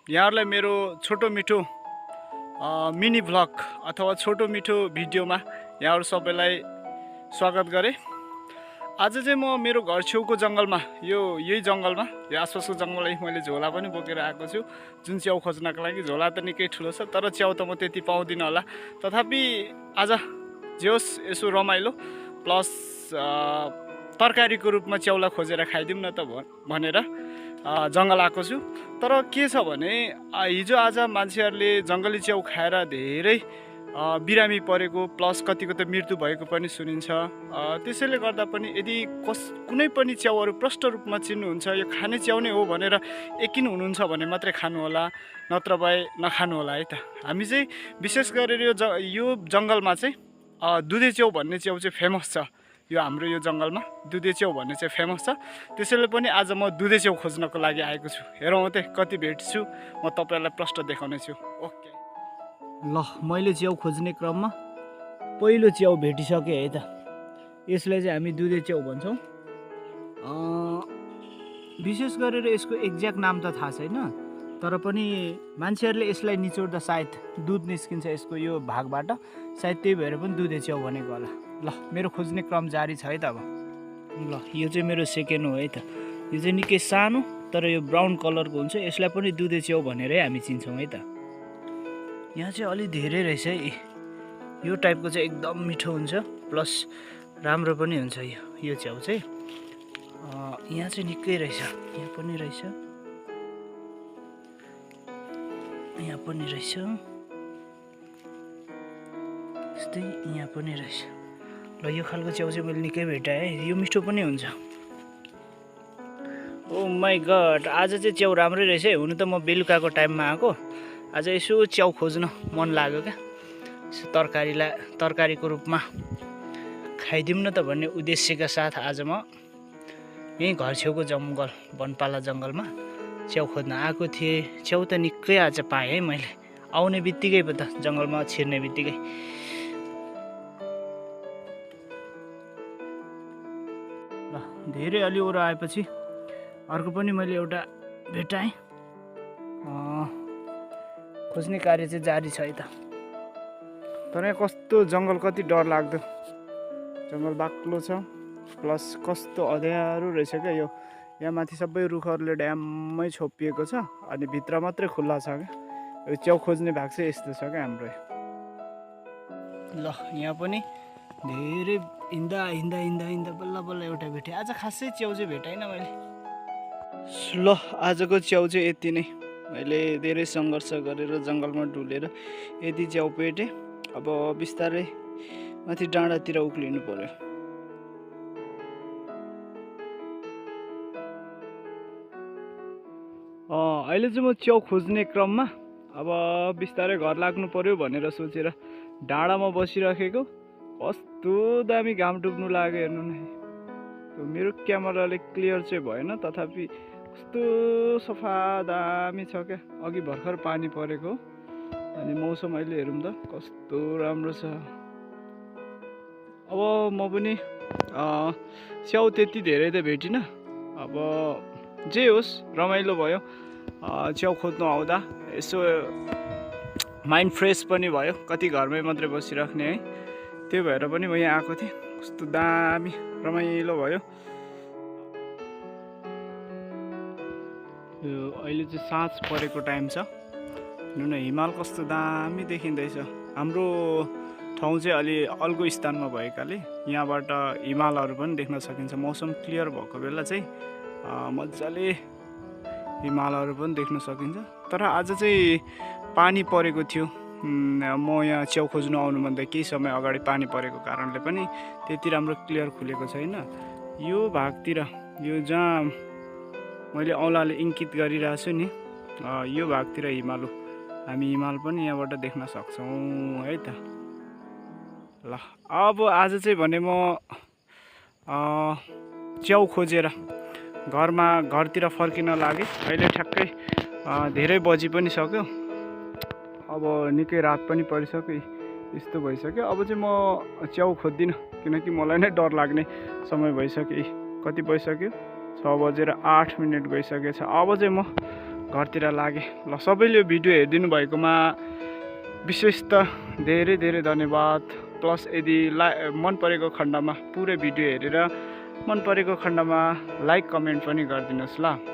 यहाँहरूलाई मेरो छोटो मिठो मिनी भ्लग अथवा छोटो मिठो भिडियोमा यहाँहरू सबैलाई स्वागत गरेँ। आज चाहिँ म मेरो घर छेउको जङ्गलमा यही जङ्गलमा यो आसपासको जङ्गललाई मैले झोला पनि बोकेर आएको छु, जुन च्याउ खोज्नको लागि। झोला त निकै ठुलो छ, तर च्याउ त म त्यति पाउँदिनँ होला। तथापि आज जे होस् यसो रमाइलो प्लस तरकारीको रूपमा च्याउलाई खोजेर खाइदिउँ न त भनेर जङ्गल आएको छु। तर के छ भने हिजो आज मान्छेहरूले जङ्गली च्याउ खाएर धेरै बिरामी परेको प्लस कतिको त मृत्यु भएको पनि सुनिन्छ। त्यसैले गर्दा पनि यदि कुनै पनि च्याउहरू प्रष्ट रूपमा चिन्नुहुन्छ, यो खाने च्याउ नै हो भनेर यकिन हुनुहुन्छ भने मात्रै खानु होला, नत्र भए नखानु होला है त। हामी चाहिँ विशेष गरेर यो जङ्गलमा चाहिँ दुधे च्याउ भन्ने च्याउ चाहिँ फेमस छ। यो हाम्रो यो जङ्गलमा दुधे च्याउ भन्ने चाहिँ फेमस छ। त्यसैले पनि आज म दुधे च्याउ खोज्नको लागि आएको छु। हेरौँ त कति भेट्छु, म तपाईँहरूलाई प्रष्ट देखाउने छु। ओके ल, मैले च्याउ खोज्ने क्रममा पहिलो च्याउ भेटिसकेँ है त। यसलाई चाहिँ हामी दुधे च्याउ भन्छौँ। विशेष गरेर यसको एक्ज्याक्ट नाम त थाहा छैन, तर पनि मान्छेहरूले यसलाई निचोड्दा सायद दुध निस्किन्छ यसको यो भागबाट, सायद त्यही भएर पनि दुधे च्याउ भनेको होला। ल, मेरो खोज्ने क्रम जारी छ है त अब। ल, यो चाहिँ मेरो सेकेन्ड हो है त। यो चाहिँ निकै सानो तर यो ब्राउन कलरको हुन्छ, यसलाई पनि दुधे च्याउ भनेरै हामी चिन्छौँ है त। यहाँ चाहिँ अलि धेरै रहेछ है। यो टाइपको चाहिँ एकदम मिठो हुन्छ प्लस राम्रो पनि हुन्छ यो च्याउ चाहिँ। यहाँ चाहिँ निकै रहेछ, यहाँ पनि रहेछ, यहाँ पनि रहेछ, यस्तै यहाँ पनि रहेछ। ल, यो खालको च्याउ चाहिँ मैले निकै भेटाएँ है। यो मिठो पनि हुन्छ। ओ माई गड, आज चाहिँ च्याउ राम्रै रहेछ है। हुनु त म बेलुकाको टाइममा आएको, आज यसो च्याउ खोज्न मन लाग्यो क्या। यसो तरकारीको रूपमा खाइदिउँ न त भन्ने उद्देश्यका साथ आज म यहीँ घर छेउको जङ्गल वनपाला जङ्गलमा च्याउ खोज्न आएको थिएँ। च्याउ त निकै आज पाएँ है मैले, आउने बित्तिकै पो त, जङ्गलमा छिर्ने बित्तिकै। ल, धेरै अलि ओह्रो आएपछि अर्को पनि मैले एउटा भेटाएँ। खोज्ने कार्य चाहिँ जारी छ है त। तर यहाँ कस्तो जङ्गल, कति डर लाग्दो जङ्गल, बाक्लो छ प्लस कस्तो अँध्यारो रहेछ क्या यो। यहाँ माथि सबै रुखहरूले ड्याम्मै छोपिएको छ अनि भित्र मात्रै खुल्ला छ क्या। यो च्याउ खोज्ने भाग चाहिँ यस्तो छ क्या हाम्रो। ल, यहाँ पनि धेरै हिँड्दा बल्ल एउटा भेटेँ। आज खासै च्याउ चाहिँ भेटाइनँ मैले। ल, आजको च्याउ चाहिँ यति नै। मैले धेरै सङ्घर्ष गरेर जङ्गलमा डुलेर यति च्याउ भेटेँ। अब बिस्तारै माथि डाँडातिर उक्लिनु पर्यो। अहिले चाहिँ म च्याउ खोज्ने क्रममा अब बिस्तारै घर लाग्नु पर्यो भनेर सोचेर डाँडामा बसिराखेको। कस्तो दामी घाम डुब्नु लाग्यो हेर्नु न। मेरो क्यामेराले क्लियर चाहिँ भएन, तथापि कस्तो सफा दामी छ क्या। अघि भर्खर पानी परेको अनि मौसम अहिले हेरौँ त कस्तो राम्रो छ। अब म पनि च्याउ त्यति धेरै त भेटिनँ। अब जे होस् रमाइलो भयो च्याउ खोज्नु आउँदा। यसो माइन्ड फ्रेस पनि भयो, कति घरमै मात्रै बसिराख्ने है। त्यही भएर पनि म यहाँ आएको थिएँ। कस्तो दामी रमाइलो भयो। यो अहिले चाहिँ साँझ परेको टाइम छ। हेर्नु न, हिमाल कस्तो दामी देखिँदैछ। हाम्रो ठाउँ चाहिँ अलि अल्गो स्थानमा भएकाले यहाँबाट हिमालहरू पनि देख्न सकिन्छ। मौसम क्लियर भएको बेला चाहिँ मजाले हिमालहरू पनि देख्न सकिन्छ। तर आज चाहिँ पानी परेको थियो। म यहाँ च्याउ खोज्नु आउनुभन्दा केही समय अगाडि पानी परेको कारणले पनि त्यति राम्रो क्लियर खुलेको छैन। यो भागतिर, यो जहाँ मैले औँलाले इङ्कित गरिरहेको छु नि, यो भागतिर हामी हिमाल पनि यहाँबाट देख्न सक्छौँ है त। ल, अब आज चाहिँ भने म च्याउ खोजेर घरतिर फर्किन लागेँ। अहिले ठ्याक्कै धेरै बजी पनि सक्यो। अब निकै रात पनि परिसक्यो, यस्तो भइसक्यो। अब चाहिँ म च्याउ खोज्दिनँ, किनकि मलाई नै डर लाग्ने समय भइसक्यो। कति भइसक्यो? 6:08 गइसकेछ। अब चाहिँ म घरतिर लागेँ। ल सबैले भिडियो हेरिदिनु भएकोमा विशेष त धेरै धेरै धन्यवाद। प्लस यदि मन परेको खण्डमा पुरै भिडियो हेरेर मन परेको खण्डमा लाइक कमेन्ट पनि गरिदिनुहोस् ल।